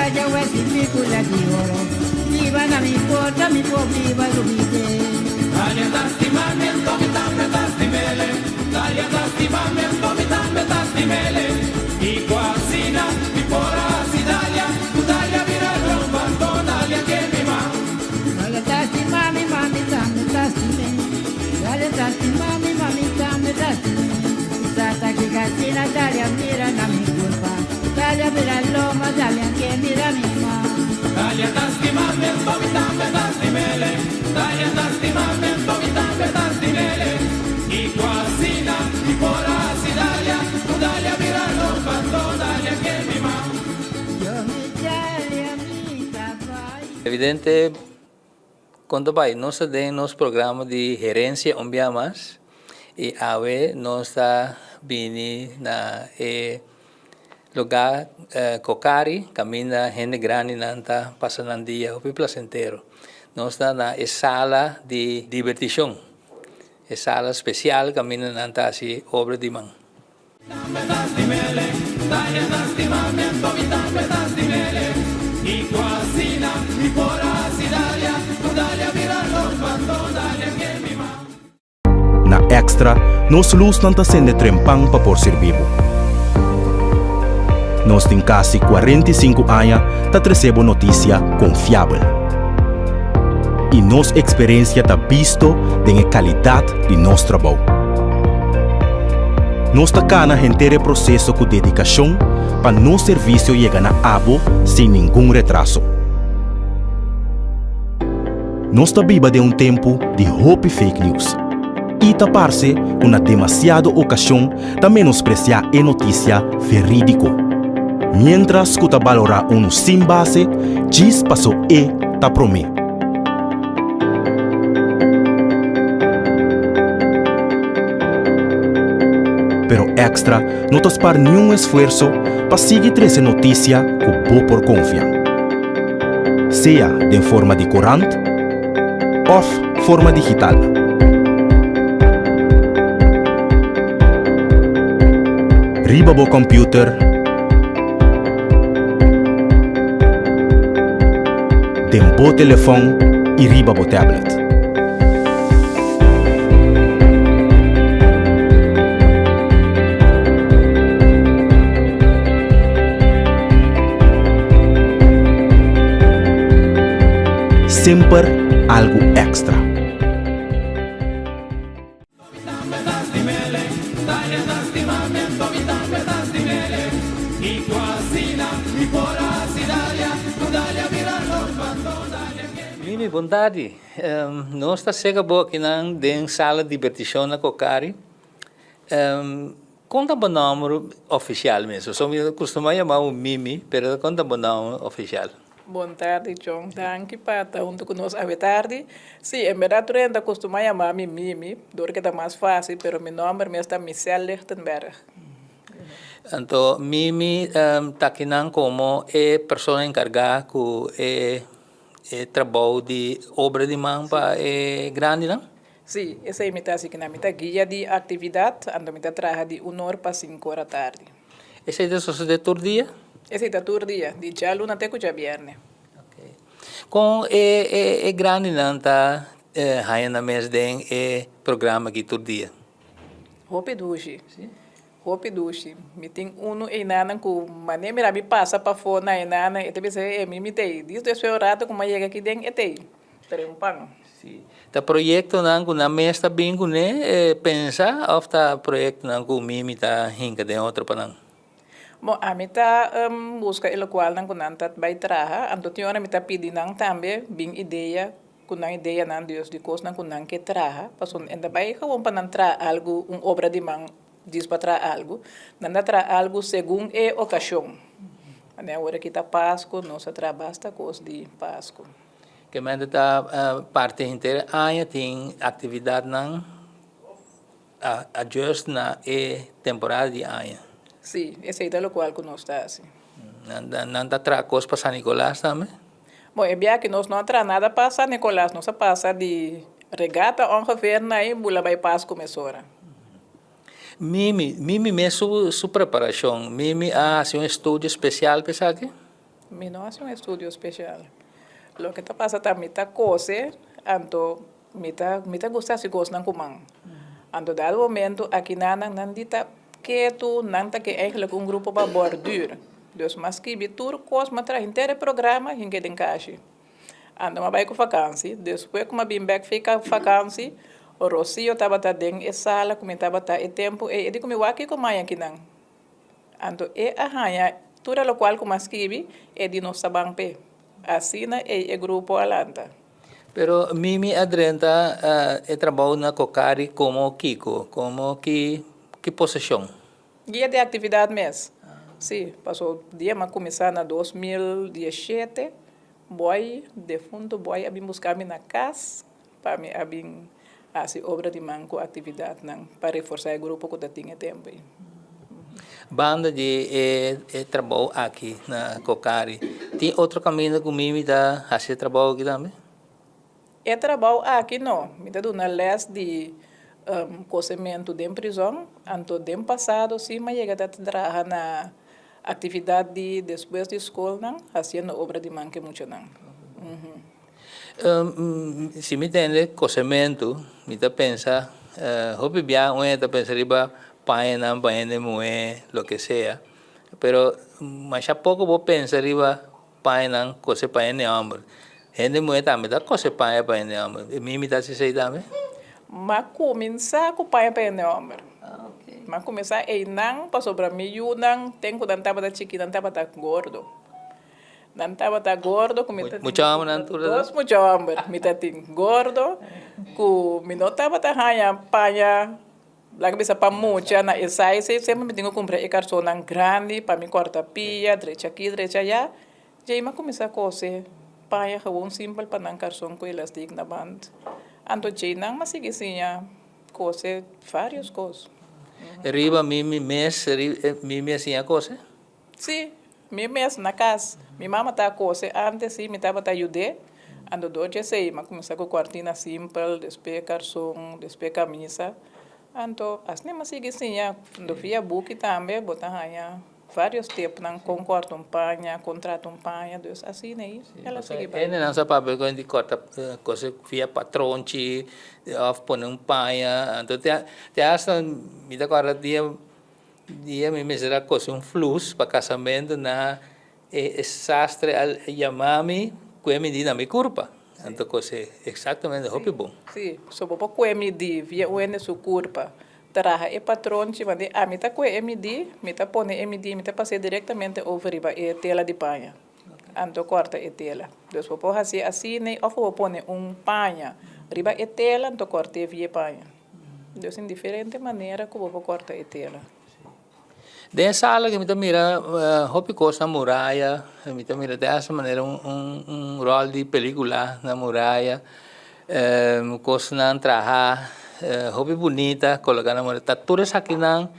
talla huesipicula di oro Viva na mi porta mi por viva lubite Dalia ta stima mi anto mi tambe ta stimele Dalia ta stima mi anto mi tambe ta stimele Kiko asina mi por a hasi Dalia Ku Dalia bira lomba anto Dalia ke mi ma Dalia ta stima mi ma mi tambe ta stime Dalia ta stima mi ma mi tambe ta stime Mi tata ki kasina Dalia mira na mi culpa Dalia bira lomba Dalia ke mira mi ma Dalia ta stima mi anto mi tambe ta stimele Dalia ta stima mi anto mi tambe ta stimele Kiko asina mi por a hasi Dalia Ku Dalia bira lomba anto Dalia ke mi ma. Yo mi Dalia mi ta bai. Evidente Kon ta bai? Nos ta den nos programa di Herencia un bia mas y awe nos ta bini na e lugar Cocari caminda hende grandinan ta pasa nan dia hopi placentero. Nos ta na e sala di diberticion, e sala special caminda nan ta haci obra di man. Na Extra, nos lusnan ta sende trempan pa por sirbi bo. Nos tin kasi 45 aña ta trese bo notisia konfiabel. I nos eksperensia ta bisto den e kalidat di nos trabou. Nos ta kana henter e proseso ku dedikashon pa nos servisio yega na abo sin ningun retraso. Nos ta biba den un tempu di hopi fake news i ta parse ku na demasiado okashon ta menospresiá e notisia verídiko, miéntras ku ta balorá unu sin base djis paso e ta promé. Pero Extra no ta spar niun esfuerso pa sigui trese notisia ku bo por konfia. Sea den forma di korant òf forma digital. Riba bo kòmpiuter. Den bo telefòn i riba bo tablet. Semper algu èkstra. Mimi, bon tardi. Nos ta sega bo akinan den sala dibertishon na Cocari. Kon ta bo nòmber ofisial mes? Pasobra mi kustumá yama bo Mimi, pero kon ta bo nòmber ofisial? Bon tardi John, danki pa ta huntu ku nos awe tardi. Sí, en bèrdat tur hende ta kustumá yama mi Mimi, dor ke ta mas fásil, pero mi nòmber mes ta Michelle Lichtenberg. Anto Mimi ta kinan komo e persona enkargá ku e trabou di obra di man pa e grandinan? Sí, esei mi ta hasi kinan. Mi ta guia di aktividat, anto mi ta traha di un or pa sinku ora tardi. Esei ta sosodé tur dia? Esei ta tur dia, di djaluna te ku djabièrnè. Oké. Kon e e grandinan ta haña nan mes den e programa aki tur dia? Hopi dushi. Hopi dushi. Mi tin unu einanan ku manera mira mi pasa pafó na einanan e ta bisa e mi mi t'ei. Dis despues un rato ku mi a yega aki den e t'ei. Trempan. Sí. Ta proyektonan ku nan mes ta bin kuné pensa òf ta proyektonan ku mi mi ta hinka den otro pa nan? Bon, ami ta buska e lokualnan ku nan ta bai traha, anto tin ora mi ta pidi nan tambe bin idea ku nan ideanan dus di kosnan ku nan ke traha, pasobra e ta bai gewoon pa nan traha algu, un obra di man djis pa traha algu, nan ta traha algu segun e okashon. Manera ora ki ta Pasku nos a traha basta kos di Pasku. Kemente ta parti henter aña tin aktividatnan a adjust na e temporada di aña. Sí, esei ta lokual ku nos ta hasi. Nan ta traha kos pa San Nikolas tambe? Bon, e biaha nos no a traha nada pa San Nikolas, nos a pasa di regata ongeveer na e bula bai Pasku mesora. Mimi, Mimi mes su preparashon, Mimi a hasi un estudio spesial pa esaki? Mi no hasi un estudio spesial. Loke ta pasa ta mi ta kose, anto mi ta mi ta gusta hasi kosnan ku man. Anto dado momento aki nan nan di ta ketu, nan ta ke eigenlijk un grupo pa borduur. Dus m'a skibi tur kos, m'a traha henter e programa hinke den kashi. Anto m'a bai ku vakansi, despues ku m'a bin bek fi vakansi, Rocio tabata den e sala ku mi tabata e tempu ei, e di ku mi wak kiko maya kinan. Anto e a haña tur e lokual ku m'a skibi, e di nos ta ban p'e. Asina ei e grupo a lanta. Pero Mimi a drenta e trabou na Cocari komo kiko? Komo ki ki poseshon? Guia di aktividat mes. Si, paso dia m'a kuminsá na 2017, Boy, defunto Boy a bin buska mi na kas pa mi a bin hasi obra di man ku aktividatnan pa reforsá e grupo ku ta tin e tempu ei. Banda di e e trabou aki na Cocari, tin otro kaminda ku Mimi ta hasi e trabou aki tambe? E trabou aki no. Mi ta duna lès di kosementu den prizòn. Anto den pasado sí mi a yega ta traha na aktividat di despues di skolnan hasiendo obra di man ku e muchanan. Si mi tende kosementu, mi ta pensa, hopi bia un hende ta pensa riba pañanan pa hende muhé, loke sea, pero masha poko bo pensa riba pañanan kose pa hende hòmber. Hende muhé tambe ta kose paña pa hende hòmber. Mi mi ta hasi esei tambe? M'a kuminsá ku paña pa hende hòmber. M'a kuminsá einan pasobra mi yunan ten ku nan tabata chikí nan tabata gordo. Nan tabata gordo ku mi ta tin. Mucha homber nan tur Dos mucha homber mi ta tin gordo ku mi no tabata haña paña laga bisa pa mucha na e size ei semper mi tin ku kumpra e karsonnan grandi pa mi kòrta pia drecha aki drecha aya djei mi a kuminsá kose paña gewoon simpel pa nan karson ku elastik na band anto djei nan mi a sigui siña kose varios kos. Riba mi mi mes mi a siña kose? Sí, mi mes na kas. Mi mama ta kose ántes sí, mi tabata yud'é. Anto dor dje esei mi a kuminsá ku kòrtina simpel, despues karson, despues kamisa. Anto asina mi a sigui siña. Anto via buki tambe bo ta haña vários tepnan kon kòrta un paña, kon trata un paña. Dus asina ei el a sigui bai. Hendenan sa papia ku di kòrta kose via patronchi òf pone un paña. Anto te asta mi ta kòrda dia. Dia mi mester a kose un flus pa kasamentu na e sastre a yama mi ku e midi na mi kurpa. Anto kose eksaktamente hopi bon. Sí, so bo por kue midi via un hende su kurpa. Traha e patronchi, want ami ta kue e midi, mi ta pone e midi, mi ta pas'é direktamente over riba e tela di paña. Anto kòrta e tela. Dus bo por hasié asina òf bo por pone un paña riba e tela anto kòrt'é via e paña. Dios tin diferente manera ku bo por kòrta e tela. Den e sala aki mi ta mira hopi kos na muraya, mi ta mira te hasta manera un ròl di pelikula na muraya, kosnan traha hopi bunita koloká na muraya. Ta tur esakinan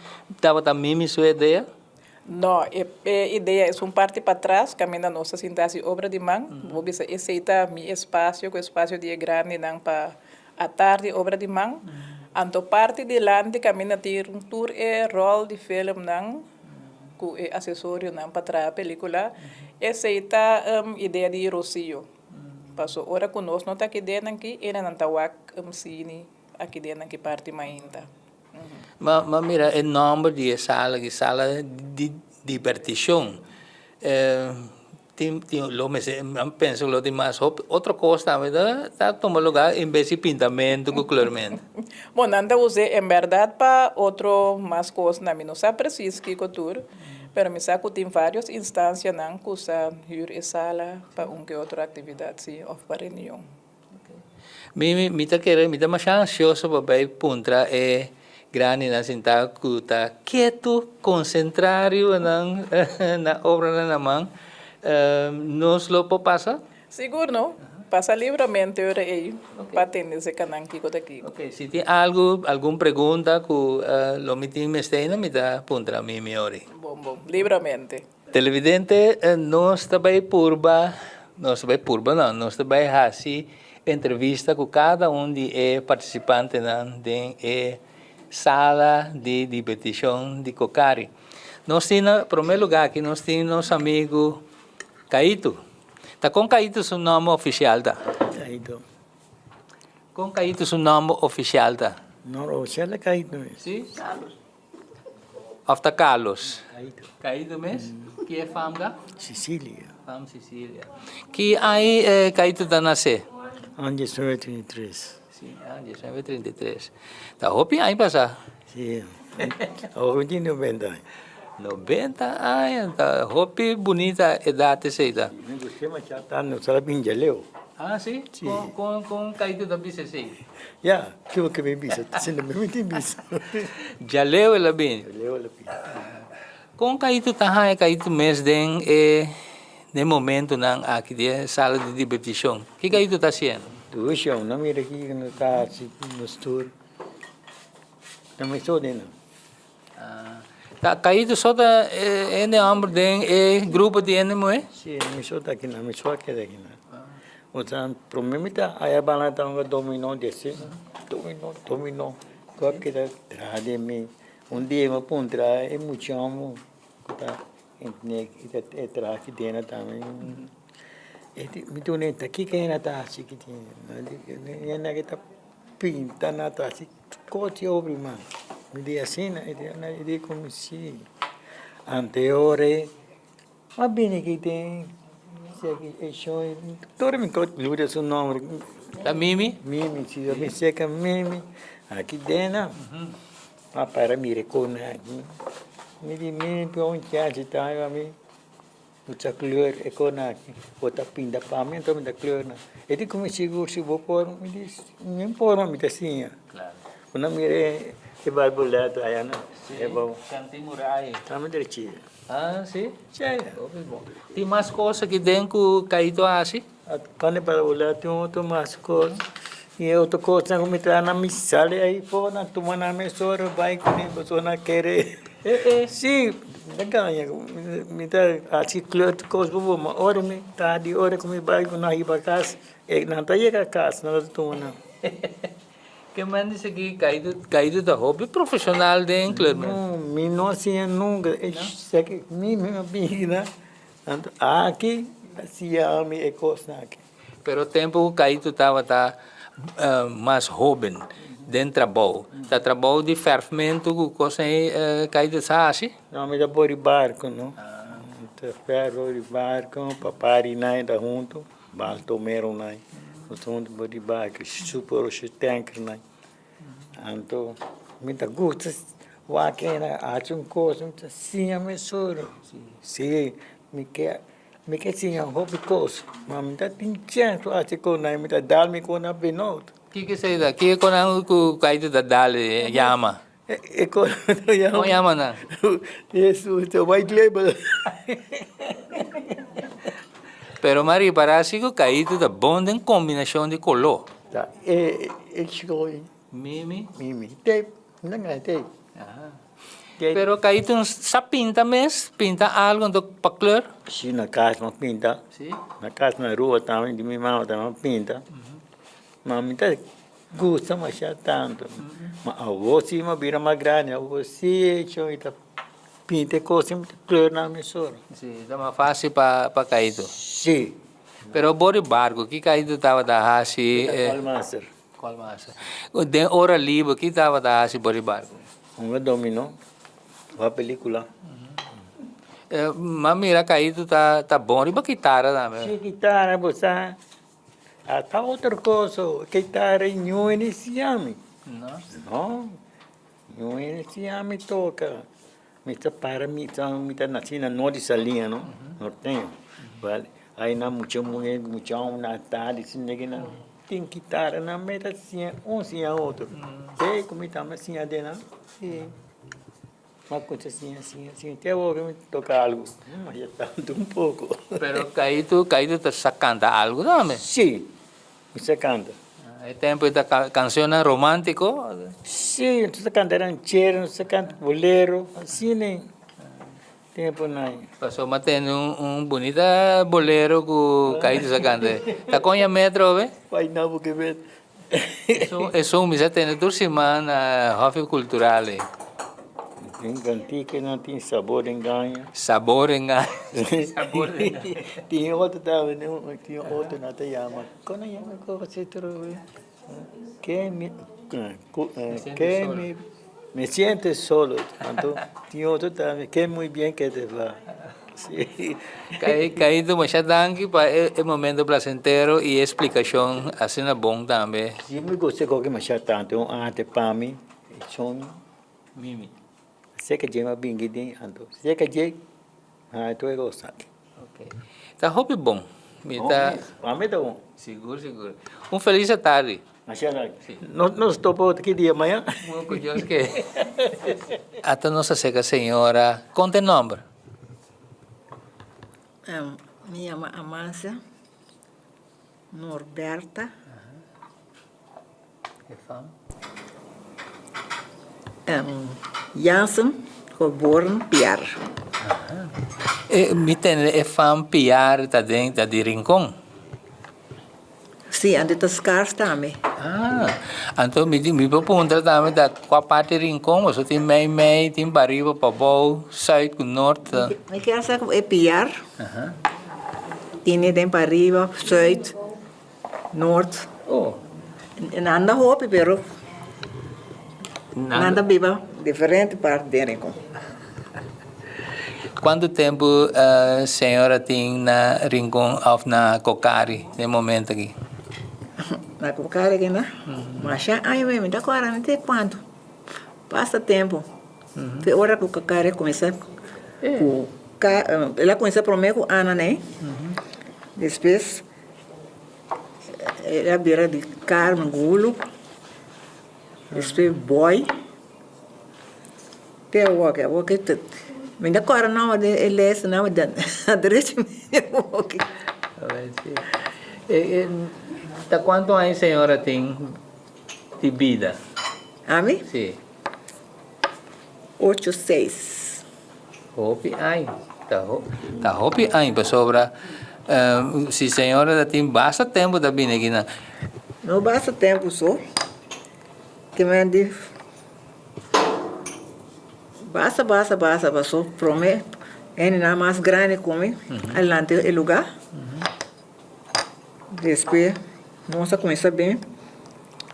tabata mimi su idea? No, e idea es un parti patras kaminda nos ta sinta hasi obra di man. Bo bisa esei ta mi espasio ku espasio di e grandinan pa Atardi obra di man. Anto parti dilanti kaminda tin tur e ròl di filmnan ku e asesorionan pa traha pelikula. Esei ta idea di Rocio. Paso ora ku nos no ta aki den aki, enanan ta wak sini aki den aki parti mainta. Ma mira e nòmber di e sala aki, sala di dibertishon. Tin tin lo mester mi a pensa ku lo tin mas hopi otro kos tambe ta ta tuma lugar en bes di pintamentu ku kleurmentu. Bon, nan ta us'é en bèrdat pa otro mas kosnan. Mi no sa presis kiko tur, pero mi sa ku tin vários instansianan ku sa hür e sala pa un ke otro aktividat, sí, òf pa reunion. Mi mi ta kere mi ta masha ansioso pa bai puntra e grandinan sintá ku ta ketu konsentrá riba nan nan obranan na man. Nos lo por pasa? Sigur no. Pasa libramente ora ei pa tende se kanan kiko ta kiko. Ok, si tin algu, algun pregunta ku lo mi tin mester mi ta puntra Mimi ori. Bon bon, libramente. Televidente, nos ta bai purba, nos ta bai purba no, nos ta bai hasi entrevista ku kada un di e partisipantenan den e sala di dibertishon di Cocari. Nos tin na prome lugar aki nos tin nos amigu. Caito. Ta kon Caito su nomber oficial ta? Caito. Kon Caito su nomber oficial ta? Nomber oficial ta Caito mes. Si? Carlos. Of ta Carlos? Caito. Caito mes? Ki e fam ta? Sicilia. Fam Sicilia. Ki aña Caito ta nace? Aña 1933. Si, aña 1933. Ta hopi aña pasa. Si, awor mi tin noventa aña. Noventa aña, ta hopi bunita edat esei ta. Mi gusta masha tantu, nos a bin djaleu. Ah, si? Si. Kon, kon Kaito ta bisa esei? Ya, kico ke mi bisa, sinta mi mi tin bisa. Djaleu el a bini? Djaleu el a bini. Kon Kaito ta haña Kaito mes den e den momentonan aki di e sala di dibertishon? Ki Kaito ta hasiendo? Tushon, no mira kiko nos ta hasi nos tur. Ta mi so den nan. Ta Kaito so ta e hende homber den e grupo di hende muhé? Si, mi so ta akinan, mi so a keda akinan. Osea, prome mi ta aya banda ta hunga dominó desi, dominó, dominó, ku a keda traha den mi. Un dia mi a puntra e mucha homber ku ta e traha aki dena tambe, e di, mi duna e ta kiko hende ta hasi aki dena? Hende aki ta pinta nan ta hasi kos obra man. Mi di asina? E di ku mi si. Anteor e a bini aki den e show tur mi olbida su nomber. Ta Mimi? Mimi, si, mi seka Mimi aki dena. Ma para mira con aki. Mi di mi por un chance ta mi mi usa kleur e con aki. Bo ta pinta pa mi anto mi ta kleur nan. E di como sigur si bo por mi di mi por ma mi ta siña. Bo no mira e barbulet aya no. Si, Shanti Murray. Ta mi drechi. Ah si? Si. Hopi bon. Tin mas cosa aki den cu Caito a haci? Cuando e barbulet tin otro mas cos. I e otro kosnan ku mi traha nan mi sali ei for nan tuma nan mesora bai kuné pasobra nan kere si mi ta gaña mi ta hasi kleur kos bo bo ma ora mi ta di ora ku mi bai ku nan hiba kas e nan ta yega kas nan ta tuma nan. Ke men di sigui kaidu kaidu ta hopi profeshonal den kleur men. No mi no a siña nunka e seki mi mi a bira anto aki a siña mi e kosnan aki. Pero tempu ku Kaito tabata mas hóben den trabou, ta trabou di fèrfmentu ku kos ei Kaito sa hasi? No, mi ta bori barku no. Mi ta fèrf bori barku, papá di nai ta huntu, Baltomero nai, nos ta huntu bori barku, super ocho tanker nai. Anto mi ta gusta wak hende haci un cos, mi ta siña mesora. Si, mi ke mi ke siña hopi cos, ma mi ta tin chens pa haci cos nan, mi ta dal mi con nan benoot. Kiko esei ta? Kiko con nan cu Kaito ta dal e yama? E con nan ta yama. Con yama nan? Esun ta white label. Pero mi a ripara si cu Kaito ta bon den combinacion di color. Ta e e shoi. Mimi. Mimi. Te, no nga te. Aha. Pero Kaito sa pinta mes? Pinta algo anto pa kleur? Si, na kas mi a pinta. Si? Na kas na rua tambe di mi mama tambe a pinta. Ma mi ta gusta masha tanto. Ma awor si mi a bira mas grandi, awor si e shoi ta pinta e kos mi ta kleur nan mesora. Si, ta mas facil pa pa Kaito. Si. Pero bo di barco, ki Kaito tabata haci? Mi ta call master. Call master. Den ora liber, ki tabata haci bo di barco? Hunga domino, wak pelicula. M'a mira Kaito ta ta bon riba kitara tambe. Si, kitara bo sa. Ata otro cos, kitara ño e siñami. No? No. No e siñami toca. Mi ta para mi ta mi ta naci na nort di Saliña no, norteño. Wèl, ai nan mucha muhé ku mucha hòmber nan ta di si negi nan tin kitara nan mei ta siña un siña otro. Te ku mi tambe a siña den nan, si. Mi a kuminsá siña siña siña te awor mi ta toka algu, ma ya tantu un poko. Pero Kaito Kaito ta sa kanta algu tambe? Si, Mi sa canta. E tempo e ta cancionnan romantico? Si, nos ta canta ranchero, nos ta canta bolero, asina e temponan. Pasobra mi a tende un bunita bolero cu Caito sa canta. Ta con ya metro awe? Pai no porque met. Esun mi sa tende tur siman na Hofi Cultural ei. Tin kantika nan tin sabor den gaña. Sabor den gaña. Sabor den gaña. Tin otro tambe, tin otro nan ta yama, kon nan yama e kos ei trobe? Ke mi, ke mi, me siento solo. Anto tin otro tambe, ke muy bien ke te va. Si. Caito, masha danki pa e momento placentero y e splicacion asina bon tambe. Si, mi gusta e koki masha tanto, un arte pa mi, son. Mimi. Seka dje m'a bingi den anto. Seka dje ha tur e kos aki. Ok. Ta hopi bon. Mi ta. Pa mi ta bon. Sigur sigur. Un felis atardi. Masha danki. Nos topa otro ki dia maña. Bon ku Dios ke. Ata nos a seka señora. Kon ta e nomber? Mi yama Amancia Norberta. Jansen, geboren Piar. Mi tende e fam Piar ta den ta di Rincon. Si, anto ta scars tambe. Ah, anto mi mi por puntra tambe ta cua parti Rincon, pasobra tin mei mei, tin pariba, pabou, zuid cu noord. Mi kier sa cu e Piar tene den pariba, zuid. Noord. Oh. Nan ta hopi pero nan ta biba diferente parti den Rincon. Cuanto tempo señora tin na Rincon of na Cocari den momento aki? Na Cocari aki na? Masha aña mi ta acorda mi te cuanto. Basta tempo. Te ora cu Cocari a cuminsa cu el a cuminsa prome cu Ana ney. Despues. El a bira di Carmen Gulu, despues Boy, te awoki, awoki ta, mi ta kòrda nòmber di e lèsnan ma a drechi mi awoki. Ta kuantu aña señora tin di bida? Ami? Si. Ocho seis. Hopi aña, ta ta hopi aña pasobra si señora ta tin basta tempo ta bini aki nan. No basta tempo so, ke men di basta basta basta paso prome hendenan mas grandi ku mi a lanta e luga. Despues nos a cuminsa bin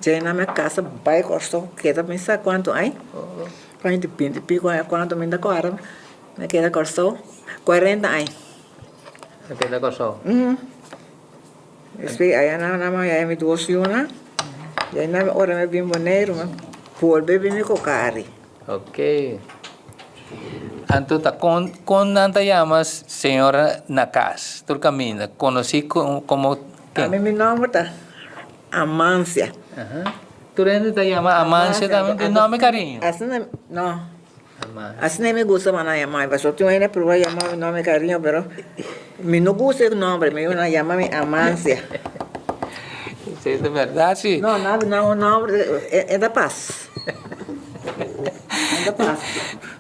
djei na mi casa bai Kòrsou keda mi sa cuantu aña aña di binti i pico aña cuantu mi ta kòrda mi a keda Kòrsou cuarenta aña. A keda Kòrsou? Despues aya nan nan a haya mi dos yunan djei na ora mi a bin Boneiru mi a bolbe bin mi Cocari. Ok. Anto ta kon kon nan ta yama señora na kas tur kaminda konosí komo ken? Ami mi nomber ta Amancia. Tur hende ta yama Amancia tambe tin nomber kariño? Asina no. Asina mi gusta pa nan yama mi pasobra tin un hende a proba yama mi nomber kariño pero mi no gusta e nomber mi nan yama mi Amancia. Esei ta bèrdat si. No nan nomber e ta pas. Anda pas.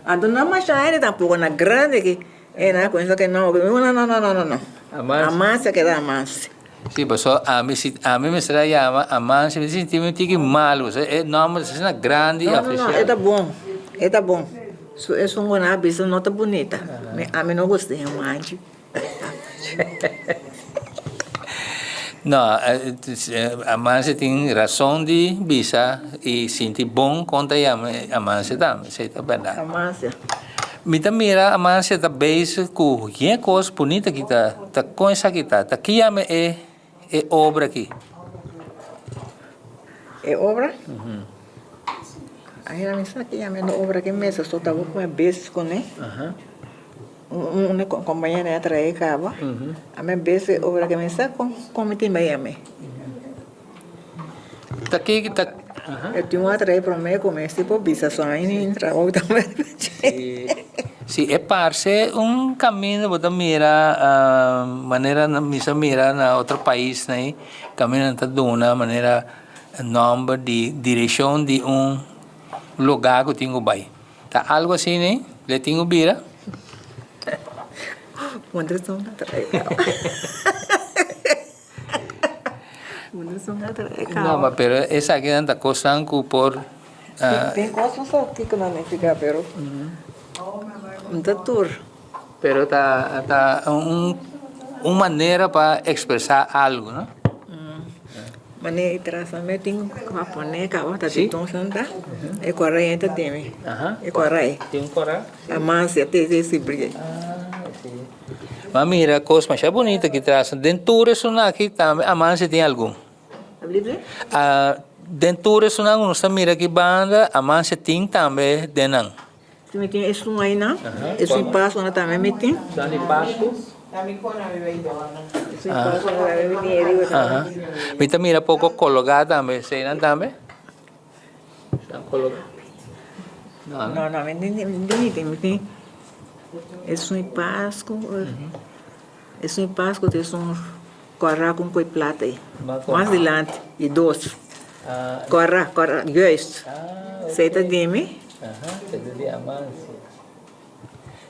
Anto no masha aire tampoco na grande ki e na cuminsa ke no no no no no no Amansi a keda Amansi. Si paso ami si ami mester a yama Amansi mi ta sinti mi un tiki malu pasobra e nomber ta asina grandi y No no no oficial. e ta bon e ta bon su esun ku nan a bisa no ta bunita mi ami no gusta e Amanchi. No, Amancio tin rason di bisa y sinti bon con ta yama Amancio tambe, esey ta berdad. Amancio. Mi ta mira Amancio ta bezig cu yen cos bunita ki ta, ta con esaki ta? Ta ki yama e e obra aki? E obra? Ay, mi sa ki yama e obra aki mester, so ta bo cu mi a bezig cune. Un compañera a trae caba, a mi bes e obra que mi sa con mi tin bay ami. Ta ki ta. E tin un a trae prome cu mi si por bisa so a mi trabou tambe. Si e parce un caminda bo ta mira manera mi sa mira na otro pais nan caminda nan ta duna manera nomber di direccion di un lugar cu tin cu bay. Ta algo asina ei? Le tin cu bira? Wonder son a trae caba. Wonder son a trae caba. No, ma pero esakinan ta cosnan cu por. Tin kos no sa kiko nan nifiká pero no ta tur. Pero ta ta un un manera pa ekspresá algu, no? Manera e traza me tin pa pone kaba ta di ton santa e korai ta tene e korai. Tin un korai? Amansia te te si brie. Ma mira kos masha bunita ki traza den tur esun aki tambe amansia tin algun. Den tur esunnan ku nos ta mira aki banda, Amansia tin tambe den nan. Si mi tin esun ainan, esun paso nan tambe mi tin. Esun di Pasku? Esun paso nan tambe mi tin ariba tambe. Mi ta mira poko kologá tambe, eseinan tambe? Esnan kologá? No, no, mi tin, mi tin esun Pasku. Esun Pascu ta esun kòrá ku un koi plata ei. Mas dilanti i dos. Kòrá, kòrá, juist. Esei ta di mi. Esei ta di Amansia.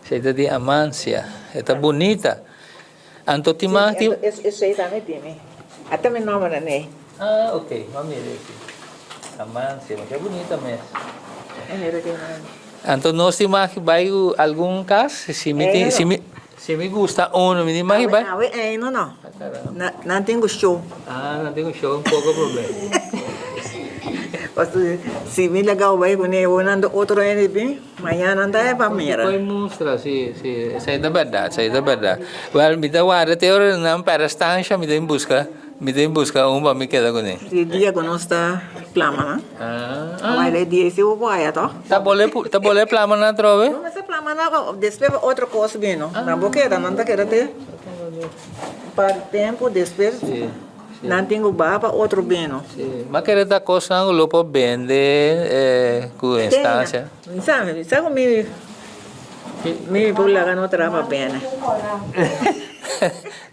Esei ta di Amansia. E ta bunita. Anto tin mas di. Esei tambe di mi. Ata mi nòmbernan ei. Ah, ok. M'a mira esei. Amansia. Masha bunita mes. E mira ki nan. Anto nos tin mag bai ku algun kas? Si mi tin, si mi. Si mi gusta uno mi di maki bai. Awe eino no. Nan tin ku show. Ah nan tin ku show poko problema. Pasobra si mi laga bo bai kuné bo nan ta otro hende bin mañana nan ta e pa mira. Poi mustra si si esei ta berdad esei ta berdad. Wel mi ta warda te ora nan pera stansha mi ta bin buska mi ta bin buska un pa mi keda kuné. Di dia ku nos ta plama nan. Ah. Wèl e dia si bo por haya tòg. Ta bole ta bole plama nan atrobe? No mester plama nan despues pa otro kos bini. Nan bo keda nan ta keda te un par di tempu despues nan tin ku baha pa otro bini. Si. Ma kere ta kosnan ku lo por bende ku instancia. Mi sa mi sa ku mi mi por laga no traha pa bende.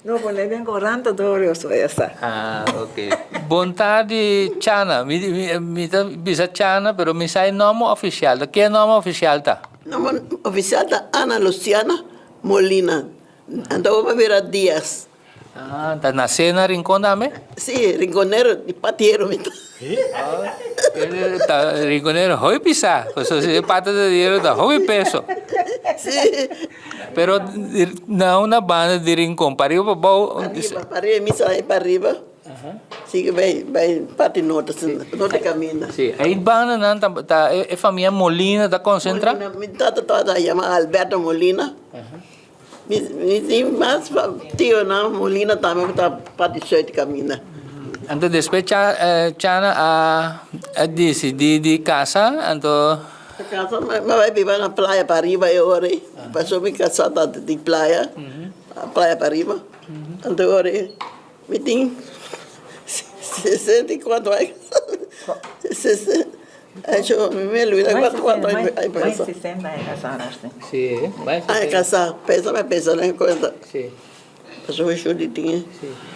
No pone den korant todo eso esa. Ah ok. Bon tardi Chana. Mi mi ta bisa Chana pero mi sa e nomber oficial. Ta ke nomber oficial ta? Nomber oficial ta Ana Luciana Molina. Anto bo pa bira Diaz. Ah, ta nace na Rincon tambe? Si, Rinconero, di patiero mi ta. Ta Rinconero hopi pisa, pasobra si e pata ta diero ta hopi peso. Si. Pero na una banda di Rincon, pariba pa bou? Pariba, pariba, mi sa e pariba. Sigui bai, bai parti norte, norte caminda. Si, ei bandanan ta, ta e famia Molina ta concentra? Molina, mi tata tabata yama Alberto Molina. Mi tin mas tionan Molina tambe ku ta parti sùit kaminda. Anto despues Chana a disidí di kasa anto. A kasa mi bai biba na playa pariba e ora ei pasobra mi kasá ta di playa, playa pariba. Anto e ora ei mi tin 64 aña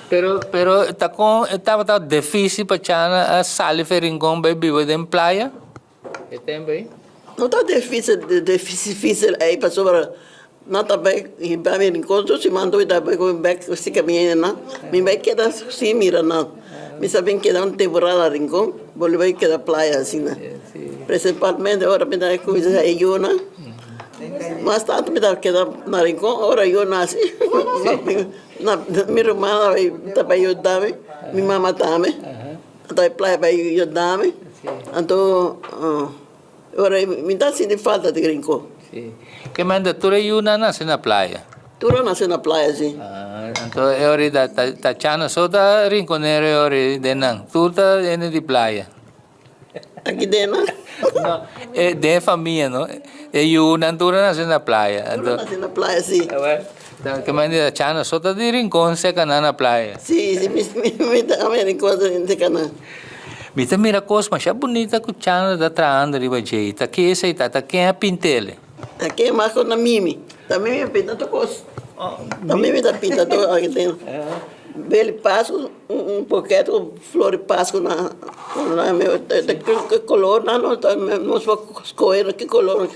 Pero pero ta kon e tabata dificil pa Chana a sali for Rincon bai biba den playa e tempo ei? No ta dificil dificil ei pasobra nan ta bai hiba mi Rincon tur siman tur mi ta bai ku bek si kaminda nan mi bai keda sin mira nan mi sa bin keda un temporada Rincon bolbe bai keda playa asina principalmente ora mi ta kuminsa e yunan mas tanto mi ta keda na Rincon ora yu nasi mi ruman ta bai yuda mi mi mama tambe ta bai playa bai yuda mi anto. Ora mi ta sinti falta di Rincon. Si. Ke manda tur e yunan a nase na playa? Tur a nase na playa, si. Ah, anto e ora ta ta Chano so ta rinconero e ora den nan. Tur ta hende di playa. Aki den nan? No, e den e famia no. E yunan tur a nase na playa. Tur a nase na playa, si. Ke manda Chano so ta di Rincon seka nan na playa. Si, si, mi ta ama Rincon seka nan. Mi ta mira kos masha bunita ku Chandra ta trahando riba dje. Ta ke esei ta? Ta ken a pint'el? Ta ken mas ku ta Mimi. Ta Mimi a pinta tur kos. Ta Mimi ta pinta tur aki den. Bel Pasku, un boket ku flor di Pasku na ki kolor nan nos por skohe ki kolor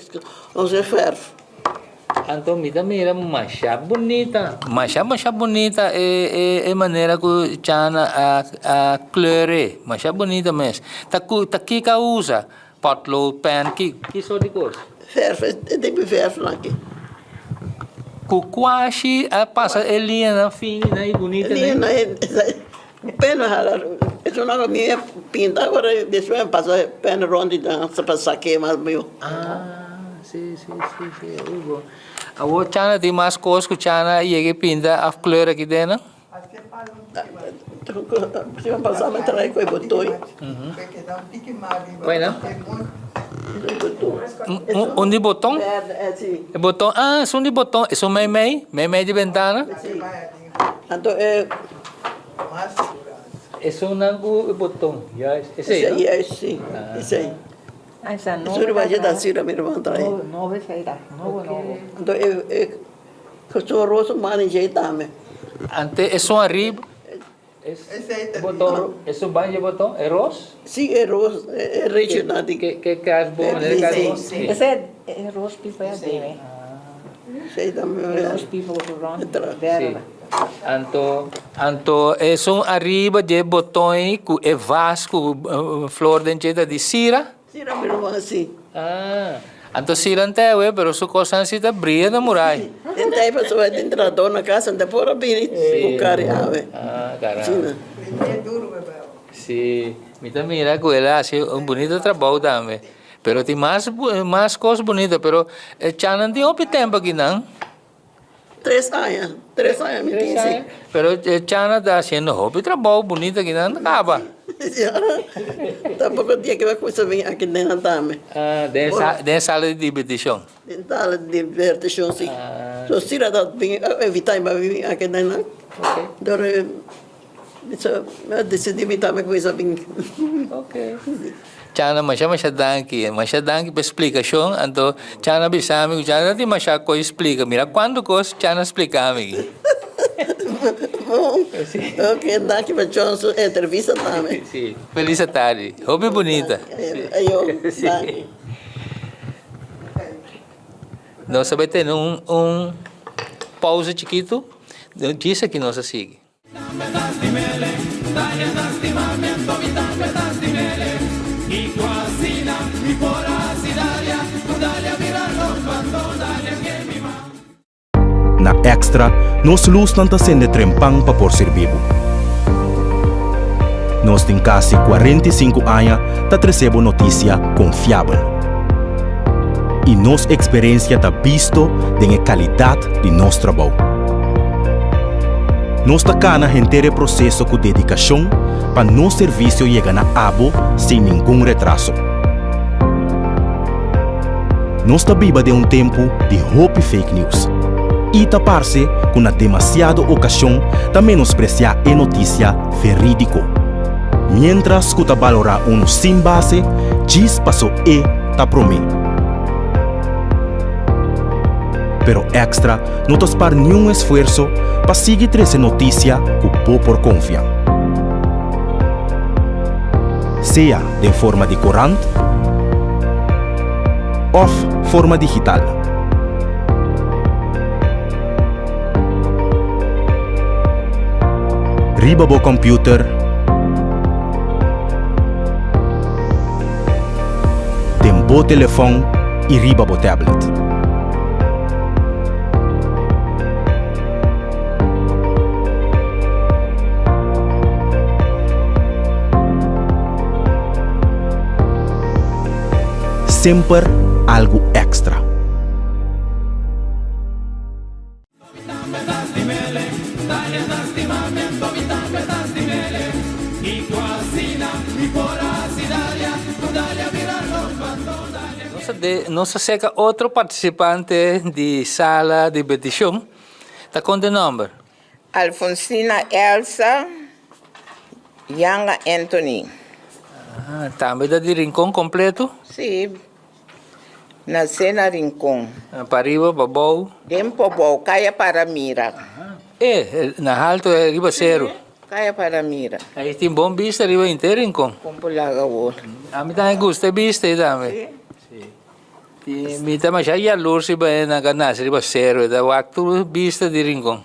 nos ke fèrf. Anto mi ta mira masha bunita, masha masha bunita e e e manera ku Chana a a kleur'é, masha bunita mes. Ta ku ta kiko a usa? Potlood, pen, ki ki sort di kos? Verf, e tipo di verf nan aki. Ku kuashi a pasa e liñanan fini nan i bunita nan? Liñanan e pen a hala, esun nan mi a pinta awor despues mi pasa e pen rond di nan pa sake mas mihó. Ah, si, si, si, si, hopi bon. Awor Chana tin mas kos ku Chana a yega i pinta af kleur aki den nan? Siman pasá mi trae ku e botoi. Bueno. Un di boton? E boton, ah, esun di boton, esun mei mei, mei mei di bentana. Anto e Esunnan ku e boton, juist, esei no? Juist, si, esei. Esun riba dje ta asina mi ruman trae. Anto e Su rosa mani djei tambe. Ante esun ariba es boton esun ban dje boton e ros? Si e ros e rechi na di. Ke kerstboom manera kerstboom? Si ese e ros pipa ya debe. Esei tambe E ros pipa ku rond berde. Anto anto esun ariba dje boton ei ku e vas ku flor den dje ta di sira? Sira mi ruman si. Ah, anto sira n'ta ewe, pero su cosnan si ta bria na murai. Si, den tei pasobra e tin trahador na casa, n'ta por a bini cu cari awe. Ah, caramba. Si, mi ta mira cu el a haci un bunito trabou tambe. Pero tin mas, mas cos bunito, pero e channan tin hopi tempo akinan. Tres aña, tres aña mi tin si. Pero Chana ta haciendo hopi trabou bunito aki nan ta caba. Ya, tampoco dia ke bo a cuminsa bin aki den nan tambe. Ah, den den sala di diberticion. Den sala di diberticion si. So Sira ta bin invita mi pa bin aki den nan. Ok. Dor mi a decidi mi tambe cuminsa bin. Ok. Chana, masha masha danki. Masha danki pa e splikashon. Anto Chana a bisa mi ku Chana ta tin masha kos splika. Mira kuantu kos Chana a splika mi aki. Bon. Ok, danki pa John su entrevista tambe. Si. Felis atardi. Hopi bunita. Ayo, danki. Nos a bai tene un un pausa chikitu. Djis aki nos a sigui. Na Extra, nos lusnan ta sende trempan pa por sirbi bo. Nos tin kasi 45 aña ta trese bo notisia konfiabel. I nos eksperensia ta bisto den e kalidat di nos trabou. Nos ta kana henter e proseso ku dedikashon pa nos servisio yega na abo sin ningun retraso. Nos ta biba den un tempu di hopi fake news i ta parse ku na demasiado okashon ta menospresiá e notisia verídiko. Miéntras ku ta balorá unu sin base djis paso e ta promé. Pero Extra no ta spar niun esfuerso pa sigui trese notisia ku bo por konfia. Sea den forma di korant òf forma digital. Riba bo kòmpiuter, den bo telefòn i riba bo tablet. Semper algu èkstra. Nos ta seka otro partisipante di sala di betishon. Ta konta e nòmber? Alfonsina Elsa Yanga Anthony. Tambe ta di Rincon kompleto? Si. Nasé na Rincon. Pariba, pabou? Den Pobou, Kaya Paramira. E, na haltu e riba seru. Kaya Paramira. Ahí tin bon bista riba henter Rincon. Kon por laga awor. Ami tambe gusta e bista ei tambe. Si. Si. Mi ta masha yalurs riba e nan ka nase riba seru, e ta wak tur bista di Rincon.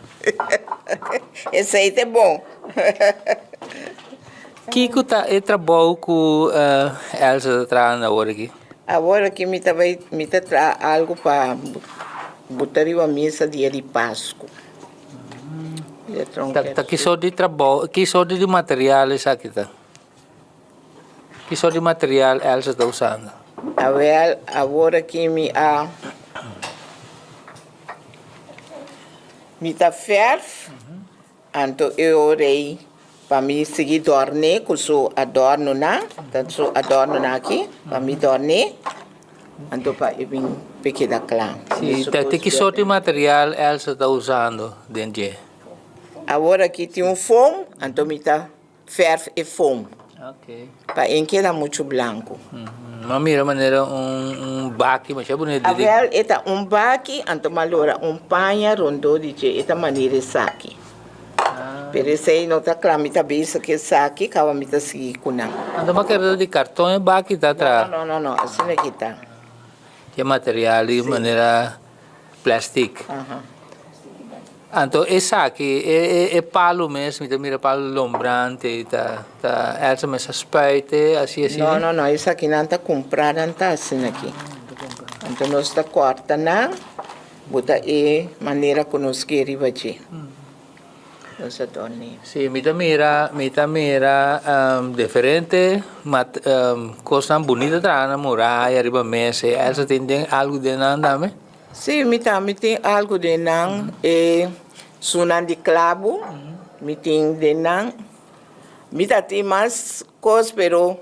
Esei ta bon. Kiko ta e trabou ku Elsa ta trahando awor aki? Awor aki mi ta bai mi ta traha algu pa buta riba mesa dia di Pasku. Ta ki sort di trabou, ki sort di material esaki ta? Ki sort di material Elsa ta usando? Awel, awor aki mi a mi ta verf, anto e ora ei pa mi sigui dòrn'é ku su adòrnonan, ta su adòrnonan aki, pa mi dòrn'é, anto pa e bin p'e keda kla. Si, ta ki sort di material Elsa ta usando den dje? Awor aki tin un foam, anto mi ta Verf e foam. Pa e keda muchu blanku. M'a mira manera un baki masha bunita. Awel e ta un baki anto m'a lora un paña rondó di dje e ta manera esaki. Pero esei no ta kla mi ta bisa ku esaki kaba mi ta sigui ku nan. Anto m'a kere di karton e baki ta traha? No no no asina ki ta. Ke material di manera plastic. Anto esaki e palu mes mi ta mira palu lombrante ta ta Elsa mes a spuit e asi asi. No no no esaki nan ta cumpra nan ta asina aki anto nos ta corta nan bo ta e manera cu nos kier riba dje nos ta dorni. Si mi ta mira mi ta mira diferente mat cosnan bunita traha na muraya riba mesa Elsa tin den algo den nan tambe. Sí, mi tambe tin algu den nan, e sunan di klabu, mi tin den nan. Mi ta tin mas kos, pero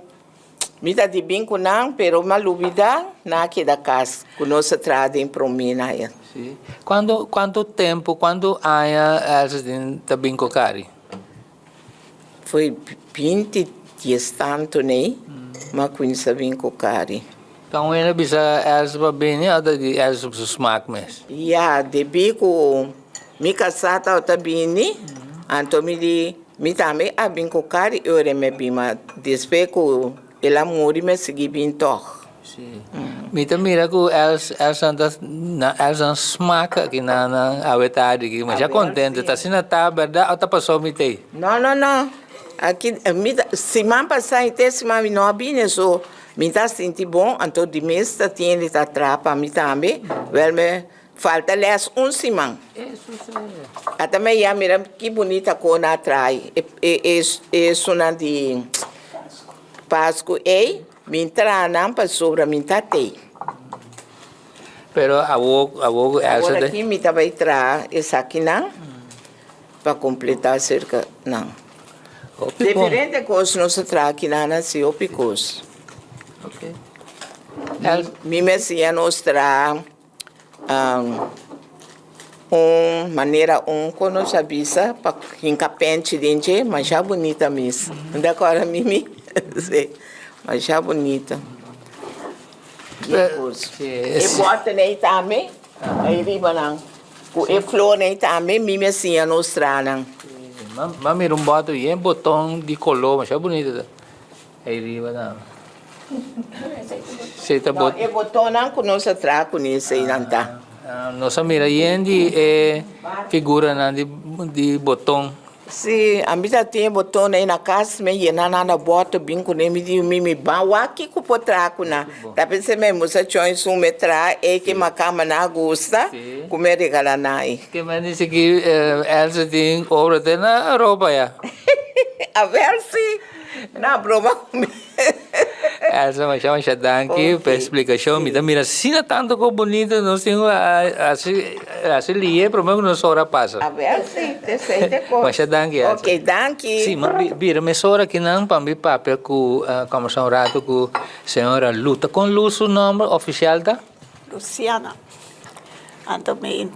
mi ta di bin ku nan, pero mi a lubida, nan a keda kas ku nos a traha den promé nan ya. Sí. Kuantu, kuantu tempu, kuantu aña Elsa tin ta bin ku Cari? Foi 20 dies tantu nei, mi a kuminsá bin ku Cari. Ta un hende bisa Elsa pa bini òf ta di Elsa su smak mes? Ya, debí ku mi kasá tabata bini, anto mi di mi tambe a bin ku Cari i ora mi a bin, ma despues ku el a muri mi a sigui bin tòg. Sí. Mi ta mira ku Els, Elsa ta, na Elsa smak aki na na awe tardi aki. Masha kontento. Ta asina ta bèrdat òf ta pasó mi t'ei? No, no, no. Aki mi ta, siman pasá i te siman mi no a bini so mi ta sinti bon, anto di mes ta tiende ta traha pa mi tambe. Wèl mi falta lès un siman. Ata mi a ya mira ki bunita kon a traha e e e esunnan di Pasku ei. Mi traha nan pasobra mi ta tei. Pero awo awo ku Elsa Awor aki mi ta bai traha esakinan pa kompletá serka nan. Hopi bon. Diferente kos nos a traha akinan hasi hopi kos. Ok. Mi mes siña nos traha. Un manera un ku nos a bisa pa hinka penchi den dje masha bunita mes. Bo ta kòrda Mimi? Si, masha bunita. E bòter ei tambe, ei riba nan, ku e flornan ei tambe Mimi a siña nos traha nan. Mi a mira un bòter yen boton di koló masha bunita. Ei riba nan. Si ta No, e botonnan ku nos a traha kuné eseinan ta. Nos a mira yen di e figuranan di di boton. Si, ami ta tin e botonnan ei na kas, mi a yena nan na bòter bin kuné, mi di mi mi ban wak kiko por traha ku nan. Ta pensé mi musa chon esun mi traha ei ke makamba nan a gusta ku mi a regala nan ei. Ke men di sigui Elsa tin obra te na Europa ya. Awel si. Na broma ku mi. Elsa masha masha danki pa e splikashon. Mi ta mira asina tantu ku bunito nos tin ku hasi hasi lihe prome ku nos ora pasa. Awel si, te esei te kos. Masha danki Elsa. Ok, danki. Si, mi a bira mesora akinan pa mi papia ku kombersá un ratu ku señora Lu. Ta kon Lu su nomber ofisial ta? Luciana. Anto mi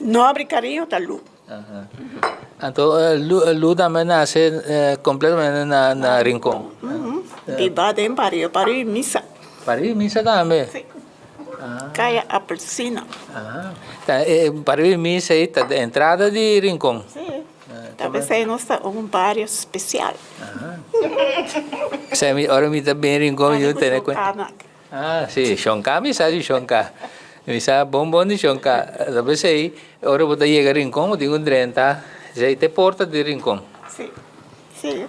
nomber di kariño ta Lu. Anto Lu tambe nase completamente na Rincon. Biba den bario, bario di misa. Bario di misa tambe? Si. Kaya Apelsina. Bario di misa ei ta entrada di Rincon? Si. Ta p'esei nos ta un bario spesial. Ora mi ta bin Rincon mi tene kuenta. Ah, si, Shonka mi sa di Shonka. Mi sa bon bon di Shonka. Ta p'esei, ora bo ta yega Rincon, bo tin ku drenta, esei ta e porta di Rincon. Si. Si.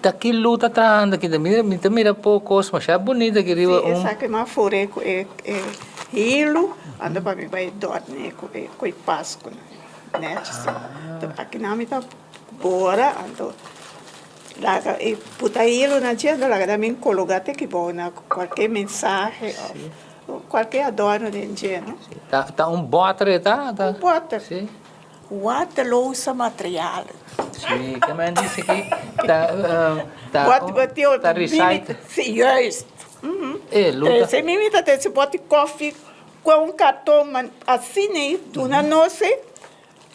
Ta ki lu ta trahando aki? Mira, mi ta mira poco cos masha bunita aki riba un. Si, esaki mi a fur'é cu e hilu, anto pa mi bai dormi cu e coi pascu nechi si. Anto aki nan mi ta bora, anto laga e puta hilu na dje, anto laga nan bin cologa te kibou na cualkier mensahe of cualkier adorno den dje, no. Ta un boter e ta? Un boter. Si. Waardeloze materialen. Sí, ke men dice ki ta ta Wat wat die ta recycle. Sí, juist. E luta. Trese mi mi ta trese bòt kòfi ku un karton man asina ei duna nos ei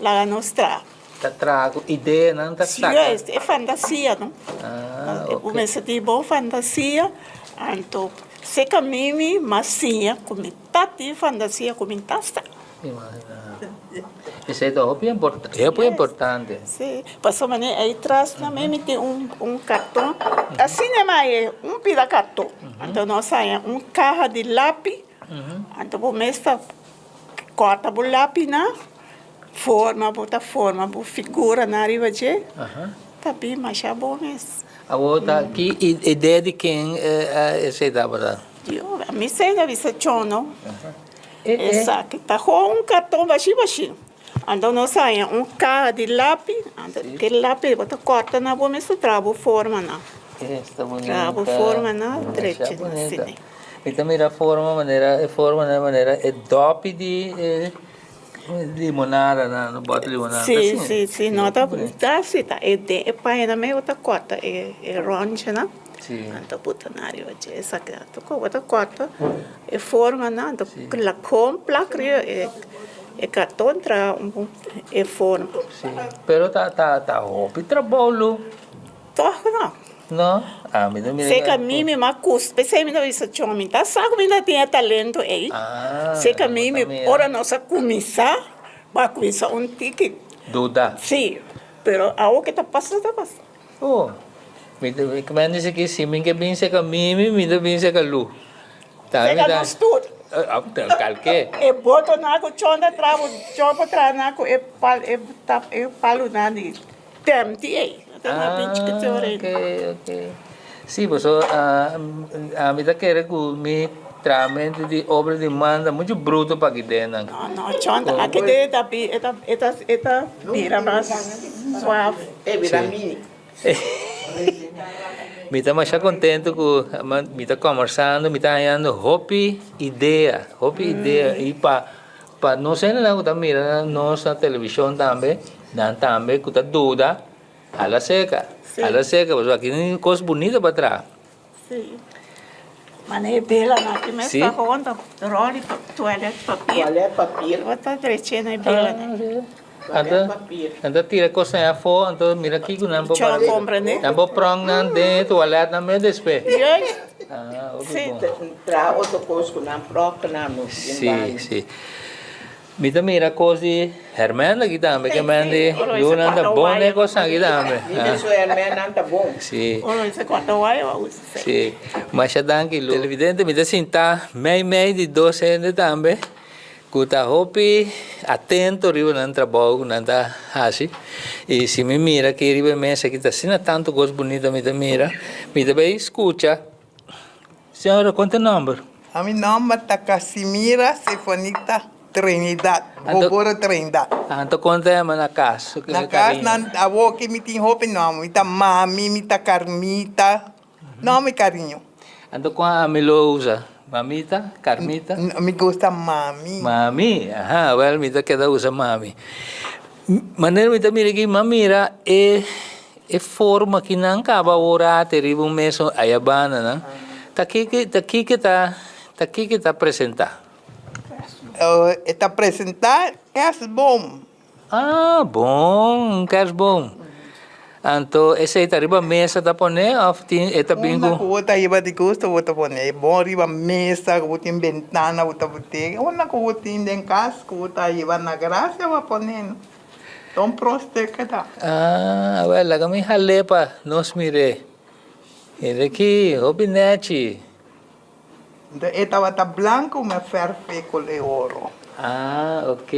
laga nos traha. Ta traha ku ideanan ta saka. Juist, e fantasia no. Ah, E ok. mester tin bon fantasia anto seka mi mi mas siña ku mi ta tin fantasia ku mi ta sa. Esei ta hopi hopi importante. Sí, pasobra manera ei tras na mi mi tin un un karton, asina ma e un pida karton, anto nos haña un kaha di lapi, anto bo mes ta kòrta bo lapinan, forma bo ta forma bo figuranan riba dje, ta bin masha bon mes. Awor ta ki idea di ken esei tabata? Yo, mi esei ta bisa chono. Esaki ta gewoon un karton bashi bashi. Anto nos haña un kaha di lapi, anto ke lapi bo ta kòrta na bo mes ta traha bo formanan. Esta bunita. Traha bo formanan drechi na asina. Mi ta mira forma manera e formanan manera e dòpi di e limonada nan, bòt limonada. Si, si, si, no ta ta si ta e den e paña mes bo ta kòrta e ròntjenan. Anto bo ta na riba dje esaki anto ku bo ta kòrta e formanan anto la kon plak riba e karton traha un e forma. Si, pero ta ta ta hopi trabou lo. Tòg no. No? Ah, mi ta mira. Seka mi mi mas kus, p'esei mi ta bisa chon mi ta sa ku mi ta tin e talento ei. Ah, Seka mi mi ora nos a kuminsá, bo a kuminsá un tiki. Duda. Si, pero awo ke ta pasa ta pasa. Oh, mi ta mi a dici ki si mi ke bin seka Mimi, mi ta bin seka Lu. Ta Seka nos tur. Kalke. E botonan ku chon ta traha, ku chon por traha nan ku e pal e tap e palunan di temti ei. Ah, ok, ok. Si, paso ami ta kere ku mi trahamento di obra di man ta muchu bruto pa kidenan. No, no, chon ta akide ta bi e ta e ta e ta bira mas suave. E bira mini. Mi ta masha contento cu mi ta conversando, mi ta hañando hopi idea, hopi idea y pa pa nos hendenan cu ta mira nos na television tambe, nan tambe cu ta duda, hala cerca, hala cerca pasobra aki tin cos bunita pa traha. Sí. Mane e bela na ki mes ta gewoon ta rol di toilet papier. Toilet papier. Bo ta dreche na e bela na. Anto, anto tira cosnan afo, anto mira kico nan por Chon compra ne. Nan por prong nan den e toilet nan mes despues. Juist. Ah, hopi Sí. bon. Traha otro cos cu nan prop nan no tin Sí, baño. sí. Mi ta mira kos di Hermèn aki tambe, ke men di yunan ta bon den kosnan aki tambe. Mi ta su Hermènnan ta bon. Si. Si. Masha danki Lu. Televidente, mi ta sinta mei mei di dos hende tambe ku ta hopi atento riba nan trabou ku nan ta hasi. I si mi mira aki riba e mesa aki ta asina tantu kos bunita mi ta mira, mi ta bai skucha. Señora, kon ta nomber? A mi nomber ta Casimira Sefonita Trinidad, Boboro Trinidad. Anto kon ta yama na kas? Na kas nan awoki mi tin hopi nomber, mi ta Mami, mi ta Carmita, nomber cariño. Anto kon ami lo usa? Mamita? Carmita? Mi gusta Mami. Mami, aha, wel mi ta keda usa Mami. Manera mi ta mira aki, mi a mira e E forma ki nan kaba ora te riba un mesun ayabanda nan, ta kiko ta kiko ta ta kiko ta presenta? E ta presenta kerstboom. Ah, bon, un kerstboom. Anto esei ta riba mesa ta pone of tin e ta bin ku. Unda ku bo ta hiba di gusto bo ta pone. Bon riba mesa ku bo tin bentana bo ta bot'e. Unda ku bo tin den kas ku bo ta hiba na gracia bo a pone. Don proste keda. Ah, awel, laga mi hal'é pa nos mir'é. Mira aki, hopi nèchi. Enton e tabata blanco mi a verf e color oro. Ah, ok.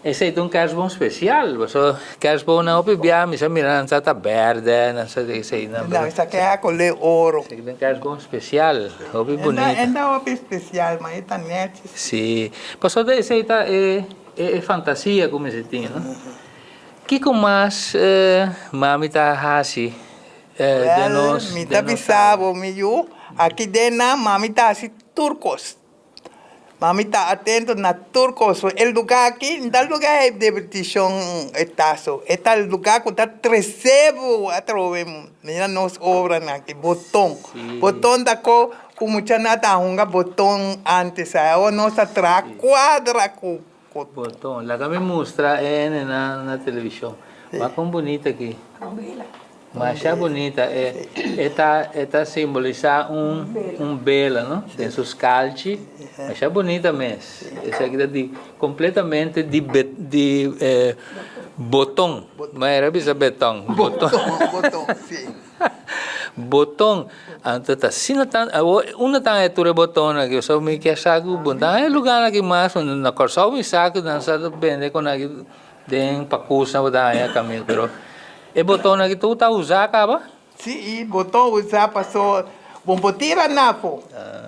Esei ta un kerstboom special, paso kerstboomnan hopi bia mi sa mira nan sa ta berde, nan sa esei nan. No, esaki a color oro. Esaki ta un kerstboom special, hopi bunita. E ta hopi special, ma e ta netjes. Si, paso esei ta e e fantasia cu mi si tin, no? Kico mas mami ta haci den nos Well, mi ta bisa bo mi yu, aki den nan mami ta haci tur cos. Mami ta atento na tur cos. E lugar aki no ta lugar e diverticion e ta so. E ta lugar cu ta trece bo atrobe. Mira nos obranan aki, boton. Boton ta co cu muchanan ta hunga boton antes. Awor nos ta traha cuadra cu Boton. Laga mi mustra e hende na na television. Wak kon bunita aki. Masha bunita. E e ta e ta simbolisa un un bela no den su skalchi. Masha bunita mes. Esaki ta di kompletamente di be di boton. Ma era bisa beton. Boton. Boton, si. Boton, anto ta asina tan, awor unda tan e tur e botonnan aki? Pasobra mi kier sa ku bo ta e lugarnan aki mas, na Kòrsou mi sa ku nan sa ta bende kon aki den pakusnan bo ta haña kaminda, pero e botonnan aki tur ta usa kaba? Sí, e boton usa pasobra bo por tira nan afó,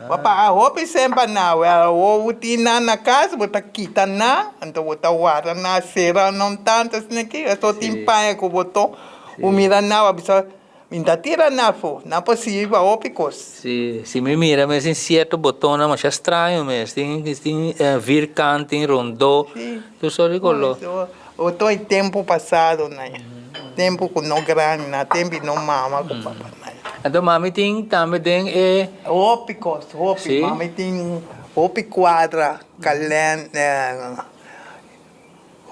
bo a paga hopi sèn pa nan, awor bo tin nan na kas bo ta kita nan, anto bo ta warda nan, sera nan tantu asina aki, pasobra tin paña ku boton. Bo mira nau a bisa, Mi ta tira na afo, nan por sirbi pa hopi kos. Si, si mi mira mes tin sierto botonnan masha straño mes, tin tin vierkant, tin rondó, tur sort di koló. Boton e tempu pasado nan, tempu ku no grandi nan, tempu di no mama ku papa nan. Anto mami tin tambe den e. Hopi kos, hopi, mami tin hopi kuadra, kalen.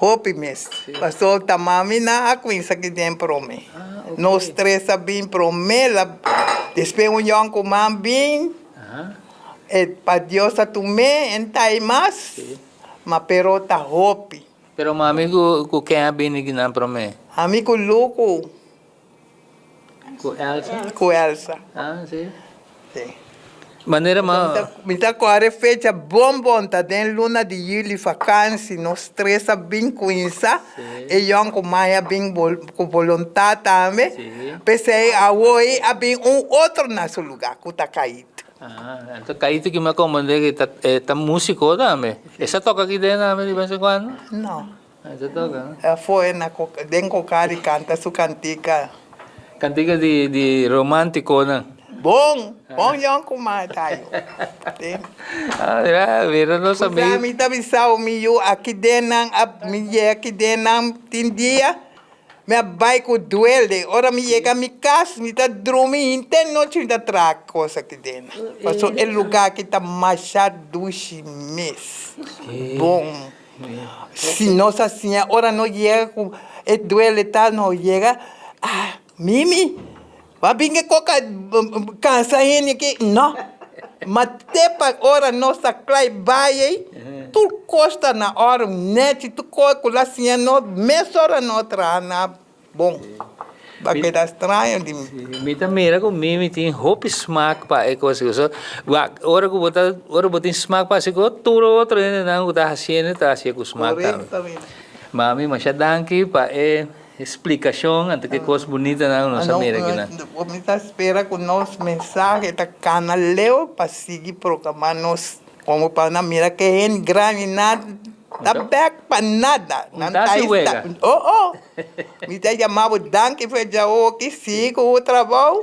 Hopi mes. Pasobra ta mami nan a cuminsa ki den prome. Nos tres a bin prome, la despues un yoncuman bin, e pa Dios a tum'é, en ta ei mas, ma pero ta hopi. Pero mami cu ken a bini ki nan prome? Ami cu Lucu. Ku Elsa? Ku Elsa. Ah, si. Si. Manera ma. Mi ta kore fecha bon bon, ta den luna di juli vakansi, nos tres a bin kuinsa, e yòn ku mai a bin ku boluntat tambe, p'esei awor a bin un otro na su lugá ku ta Kaito. Ah, anto Kaito ki mi a komprende ki ta e ta músiko tambe. E sa toka aki den tambe di bes en kuando? No. E ta toka, no? E foe na den Kokari kanta su kantika. Kantika di di romantikonan. Bon, bon yon ku ma tayo. Ah, mira, mira nos amigo. Kusa mi ta bisa mi yu aki den nan a mi yega aki den nan tin dia mi a bai ku duele. Ora mi yega mi kas mi ta drumi henter nochi mi ta traha kos aki den nan. Pasobra e luga aki ta masha dushi mes. Bon. Si nos a siña ora no yega ku e duele tal no yega, ah Mimi bo a bin ke koka kansa hende aki, no, ma te pa ora nos ta kla e bai ei tur kos ta na ora nechi tur kos ku lo a siña nos mesora no traha na Bon, ba keda straño di mi. Mi ta mira ku Mimi tin hopi smak pa e kos aki. So, wak, ora ku bo ta, ora bo tin smak pa hasi kos, tur otro hendenan ku ta hasiendo ta hasié ku smak tambe. Korektamente. Mami, masha danki pa e splikashon anto ke kos bunitanan ku nos a mira akinan. Mi ta spera ku nos mensahe ta kana leu pa sigui proklamá nos komo pa nan mira ke hende grandinan ta bek pa nada. Un ta hasi wega. Oh, oh. Mi ta yama bo danki for e djaoki, sigui ku bo trabou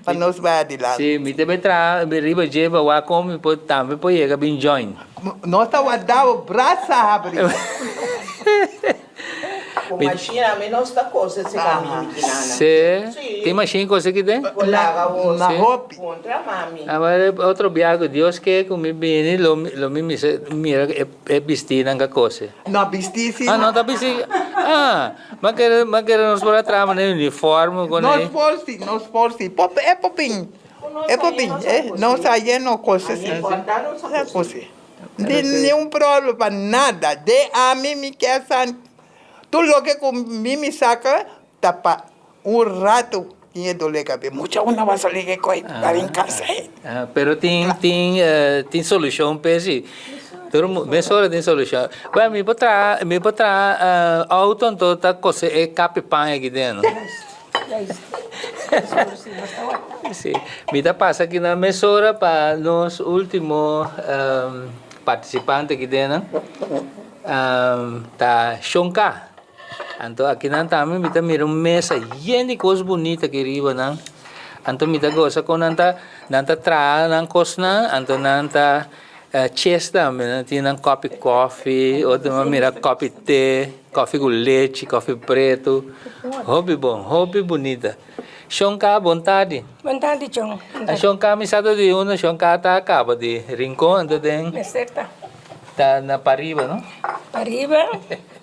pa nos bai adilanti. Sí, mi ta bai traha riba dje pa wak kon mi por tambe por yega bin join. Nos ta warda bo brasa habri. Ku mashina mi nos ta kose si ka mimi kinana. Sí? Tin mashina kose kiten? Bo laga bo Na hopi. Puntra mami. Awor otro biaha ku Dios ke ku mi bini lo mi mira e bistinan ka kose. No bisti si. Ah, no ta bisti. Ah, ma kere, ma kere nos por a traha manera uniforme con Nos por si, nos por si. Por, e por bin. E por bin. E, nos a yeno cose si. E por si. Ni, ni un problema pa nada. De ami mi kier san. Tur loke cu mi mi saca ta pa un rato. tin e dolé kabes. Mucha una ba sali ke koi arin kasa ei. Pero tin tin tin solushon p'e si. Tur mesora tin solushon. Bueno mi por traha mi por traha auto anto ta kose e kapi pan aki den no. Si mi ta pasa aki nan mesora pa nos ultimo partisipante aki den nan ta Shonka. Anto akinan tambe mi ta mira un mesa yen di kos bunita aki riba nan. Anto mi ta gosa kon nan ta nan ta traha nan kosnan, anto nan ta ches tambe. Nan tin nan kòpi kòfi, otro mi a mira kòpi te, kòfi ku lechi, kòfi pretu. Hopi bon, hopi bunita. Shon Ka, bon tardi. Bon tardi, Chon. Shon Ka, mi sa ta di unda Shon Ka ta kaba di Rincon, anto den. Mester ta. Ta na pariba, no? Pariba,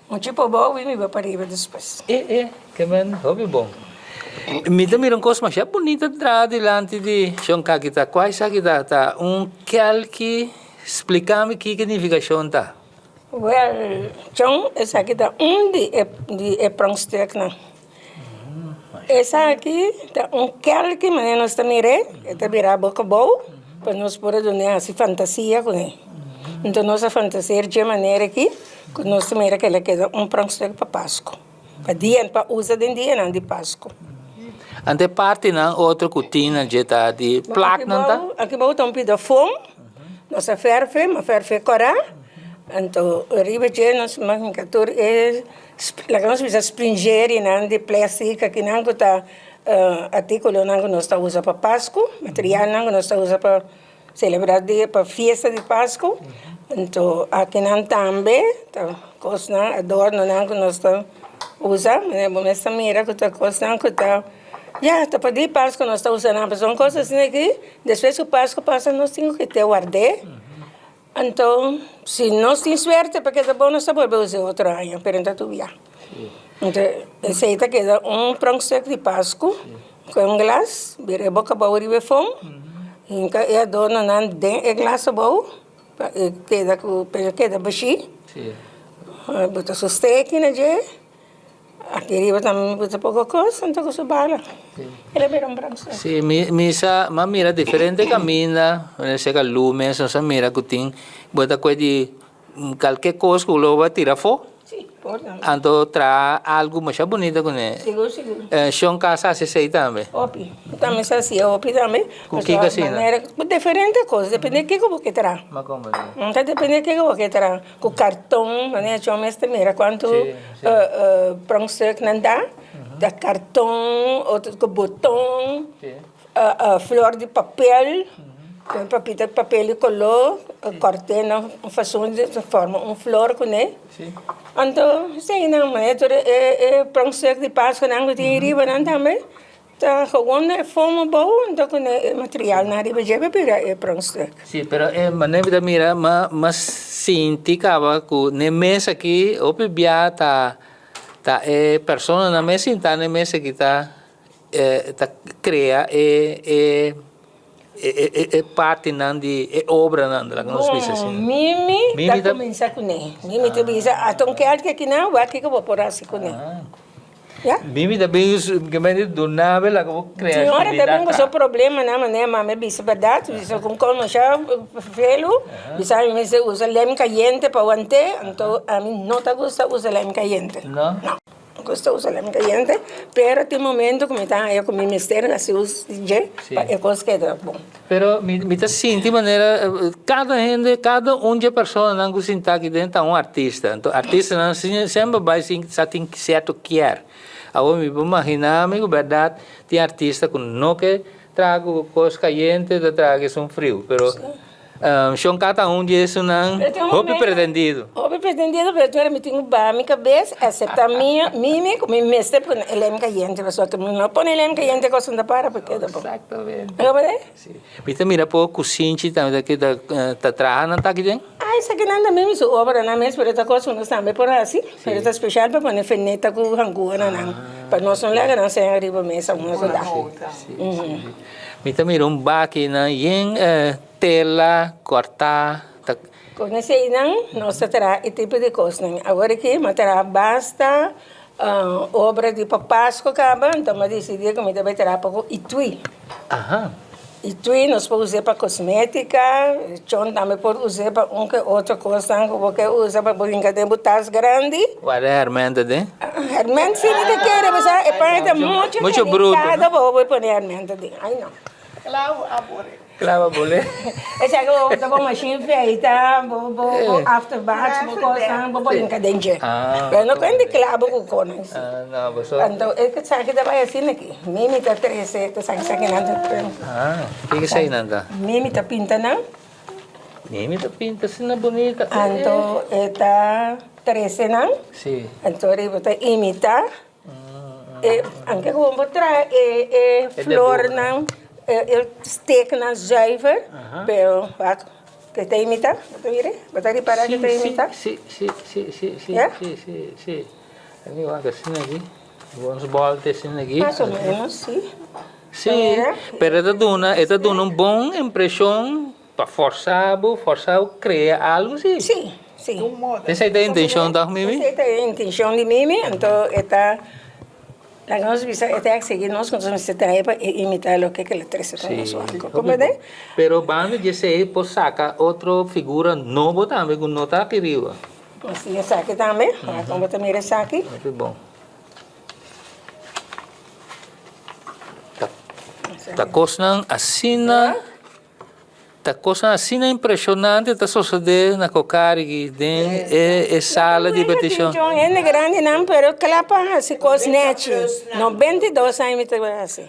muchu pobou i mi bai pariba despues. E, e, ke men hopi bon. Mi ta mira un kos masha bunita traha dilanti di Shon Kaki ta. Kua esaki ta? Ta un kelki? Splika mi kiko nifikashon ta. Wèl, Chon, esaki ta un di e di e pronkstuknan. Esaki ta un kelki manera nos ta mir'é, e ta bira boka bou pa nos por a dun'é hasi fantasia kuné. Enton nos a fantaseer dje manera aki ku nos ta mira ku el a keda un pronkstuk pa Pasku, pa dia pa usa den dianan di Pasku. Ante e partinan otro ku tin na dje ta di plaknan ta? Aki bou ta un pida fom, nos a fèrf'é, mi a fèrf'é kòrá, anto riba dje nos a hinka tur e Laga nos bisa springerinan di plastic akinan ku ta artikulonan ku nos ta usa pa Pasku, materialnan ku nos ta usa pa selebrá dia pa fiesta di Pasku. Anto akinan tambe ta kosnan adornonan ku nos ta usa, manera bo mes ta mira ku ta kosnan ku ta ya ta pa di Pasku nos ta usa nan pasobra un kos asina aki despues ku Pasku pasa nos tin ku kite ward'é. Anto, si nos tin suerte pa keda bon, nos ta bolbe usa e otro aña, pero no ta tur bia. Anto, esei ta keda un pronkstuk di Pasku ku un glas, bira e boka abou riba e fon, hinka e adornonan den e glas abou pa e keda ku pa e keda bashí. Bo ta sosteki na dje. Aki riba tambe mi gusta poko kos, anto ku su bala. El a bira un brasa. Sí, mi mi sa m'a mira diferente kaminda, serka Lumes nos a mira ku tin bo ta kue di kalke kos ku lo bo a tira afó. Sí, por tambe. Anto traha algu masha bunita kuné. Sigur, sigur. Shon Casa hasi esei tambe. Hopi. Mi tambe sa hasi hopi tambe. Ku kiko asina? Manera, ku diferente kos, depende kiko bo ke traha. Ma komo asina? Ta depende kiko bo ke traha. Ku karton, manera chon mester mira kuantu pronkstuk nan ta, ta karton, otro ku boton, flor di papel, papita di papel di koló, kòrt'é na un fason di forma un flor kuné. Anto esei nan, manera tur e pronkstuk di Pasku nan ku tin riba nan tambe. Ta gewoon e foam abou anto ku e materialnan riba dje pa bira e pronkstuk. Si, pero e manera mi ta mira ma ma sinti kaba ku n'e mes aki hopi bia ta ta e personanan mes sinta n'e mes aki ta ta krea e e e partinan di e obranan laga nos bisa asina. Bon, Mimi ta kuminsá kuné. Mimi ta bisa ata un kèlki akinan wak kiko bo por hasi kuné. Ya. Mimi ta bin ke men di duna be laga bo Si ora ta bin ku su problemanan manera mami a bisa bèrdat, bisa ku kon masha felu, bisa mi mester usa lem kayente pa want'é, anto ami no ta gusta usa lem kayente. No? No, no gusta usa lem kayente, pero tin momento ku mi ta haña ku mi mester hasi us di dje pa e kos keda bon. Pero mi mi ta sinti manera kada hende, kada un dje personanan ku sinta aki den ta un artista. Anto artistanan semper bai sin sa tin sierto kier. Awor mi por magina mi ku bèrdat tin artista ku no ke traha ku kos kayente ta traha ku esun friu. Pero Shon Ka ta un di esunnan hopi pretendido. Hopi pretendido pero tur mi tin ku baha mi kabes asepta mi mi ku mi mester pone e lem kayente pasobra ku mi no pone e lem kayente kos no ta para pa keda bon. Exactamente. Bo ta Si. Mi ta mira por kusinchi tambe ta ta traha nan ta aki den. Ay esakinan tambe mi su obranan mes pero ta kos ku nos tambe por hasi pero ta speshal pa pone feneta ku hangua na nan pa nos no laga nan sèn riba mesa un otro da. Si si. Mi ta mira un baki nan yen Tela kòrtá ta. Kon eseinan nos ta traha e tipo di kosnan. Awor aki mi a traha basta. Obra di pa Pasco caba, anto mi a dicidi cu mi ta bay traha pa cu Itui. Aha. Itui nos por us'e pa cosmetica, chon tambe por us'e pa un ke otro cosnan cu bo ke usa pa bo hinca den bo tas grandi. Wak e herment aden? Herment si mi ta kere, pasobra e pan ta mucho Mucho bruto, no? delicado pa bo por pone herment aden. Ay no. Clavo a bole. Clavo a bole. Esaki bo ta bo machine feita, bo bo after bath, bo cosnan, bo por hinca den dje. Pero no con di clavo cu conan si. Ah, no, paso. Anto e esaki ta bay asina aki. Mimi ta trece ta esaki esakinan ta. Ah, kiko esainan ta? Mimi ta pinta nan. Mimi ta pinta asina bunita. Anto e ta trece nan. Si. Anto riba ta imita. E anke gewoon bo traha e e flornan, e e steeknan zuiver, pero wak ke ta imita, bo ta mira? Bo ta ripara ke ta imita? Si, si, si, si, si, Ya? si, si, si. Mi wak asina aki, bo nos bolte asina aki. Mas o menos, si. Si, pero e ta duna, e ta duna un bon impresion pa forsa bo, forsa bo crea algo, si. Si, si. Esey ta e intencion toch, Mimi? Esey ta e intencion di Mimi, anto e ta, laga nos bisa, e ta exigi nos cu nos mester traha pa e imita loke cu el a trece pa nos wak. Comprende? Pero banda di esey por saca otro figura nobo tambe cu no ta aki riba. Si, esaki tambe. Con bo ta mira esaki? Hopi bon. Ta kosnan asina, ta kosnan asina impreshonante ta sosodé na Kokarigi den e sala di petishon. Hende grandinan pero kla pa hasi kos nechi. 92 aña mi ta hasi.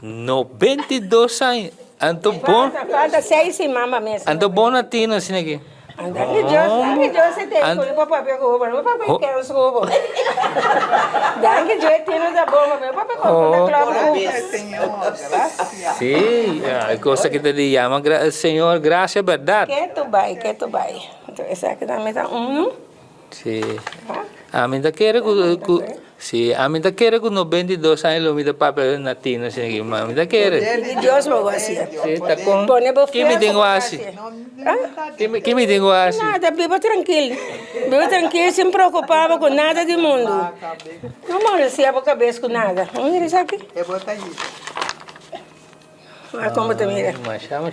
92 aña? Anto bon. Falta seis siman pa mes. Anto bon na tino asina aki. Danki Dios, danki Dios e te ku bo papia ku bo, bo papia ku kens ku bo. Danki Dios e tino ta bon, bo papia ku bo ta klop ku bo. Sí, e cosa ki ta di yama Señor gracia berdad. Ketu bai, ketu bai. Anto esaki tambe ta unu. Sí. Ami ta kere ku ku sí, ami ta kere ku 92 aña lo mi ta papia na tino asina aki, ma mi ta kere. Di Dios bo wak hasi. Sí, ta kon. Pone bo Ki mi fe tin ku ku hasi? hasi. Ki mi tin ku hasi? Nada, biba trankil. Biba trankil sin preokupa bo ku nada di mundu. No molestia bo kabes ku nada. Mira esaki. Wak kon bo ta mira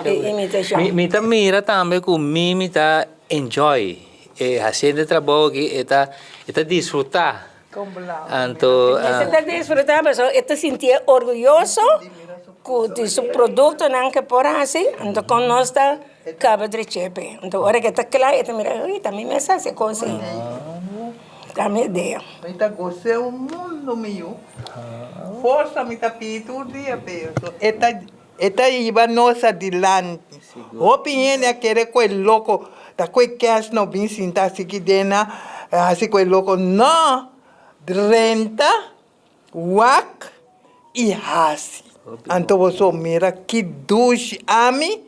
e imitashon. Mi ta mira tambe ku Mimi ta enjoy e hasiendo e trabou aki, e ta e ta disfrutá. Anto. E ta disfrutá pasobra e ta sintié orguyoso ku di su produktonan ke por hasi, anto kon nos ta kaba dreché p'e. Anto ora ke ta kla e ta mira, ui ta mi mes hasi e kos ei. Ta mi idea. Mi ta gos'é un mundo mi yu. Forsa mi ta pidi tur dia p'e. E ta e ta hiba nos adilanti. Hopi hende a kere ku e loko ta ku e kès no bin sinta asiki den nan hasi ku e loko. No! Drenta, wak i hasi. Anto boso mira ki dushi. Ami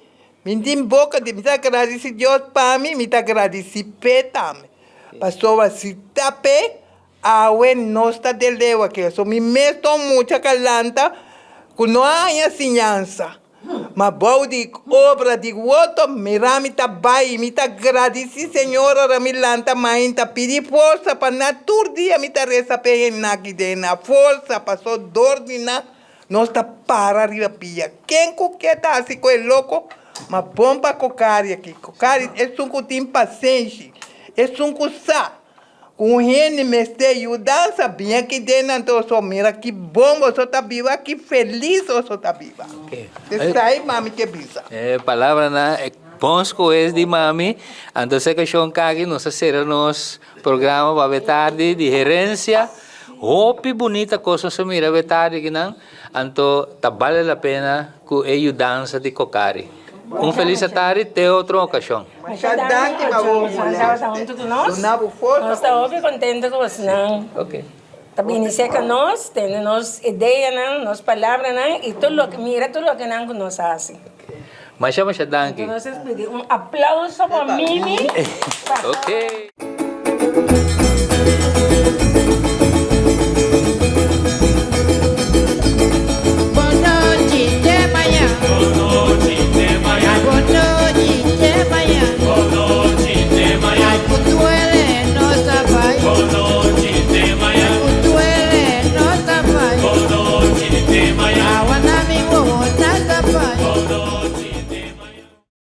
mi tin boka di mi ta gradisi Dios pa mi, mi ta gradisi p'e tambe. Pasobra si ta p'e, awe nos ta den leu aki. So mi mes ta un mucha ka lanta ku no a haña siñansa. Ma bou di obra di woto, mira mi ta bai i mi ta gradisí Señor ora mi lanta mainta pidi forsa pa nan. Tur dia mi ta resa p'e hendenan aki den nan forsa, paso dor di nan nos ta para riba pia. Ken ku ke ta hasi ku e loko? Ma bon pa Kokari aki. Kokari esun ku tin pasenshi, esun ku sa ku un hende mester yudansa bien aki den nan ta oso mira ki bon boso ta biba, ki felis boso ta biba. Esei mami ke bisa. E palabranan e bon skohes di mami. Anto se okashon kaki nos a sera nos programa pa awe tardi di herensia. Hopi bunita kos nos a mira awe tardi akinan. Anto ta bale la pena ku e yudansa di Cocari. Un felis atardi te otro okashon. Masha danki pa bo molèste. Duna bo forsa Nos ta hopi kontento ku bosnan ta bini serka nos, tende nos ideanan, nos palabranan i tur loke, mira tur loke nan ku nos a hasi. Masha masha danki. Nos a pidi un aplauso pa Mimi. Ok.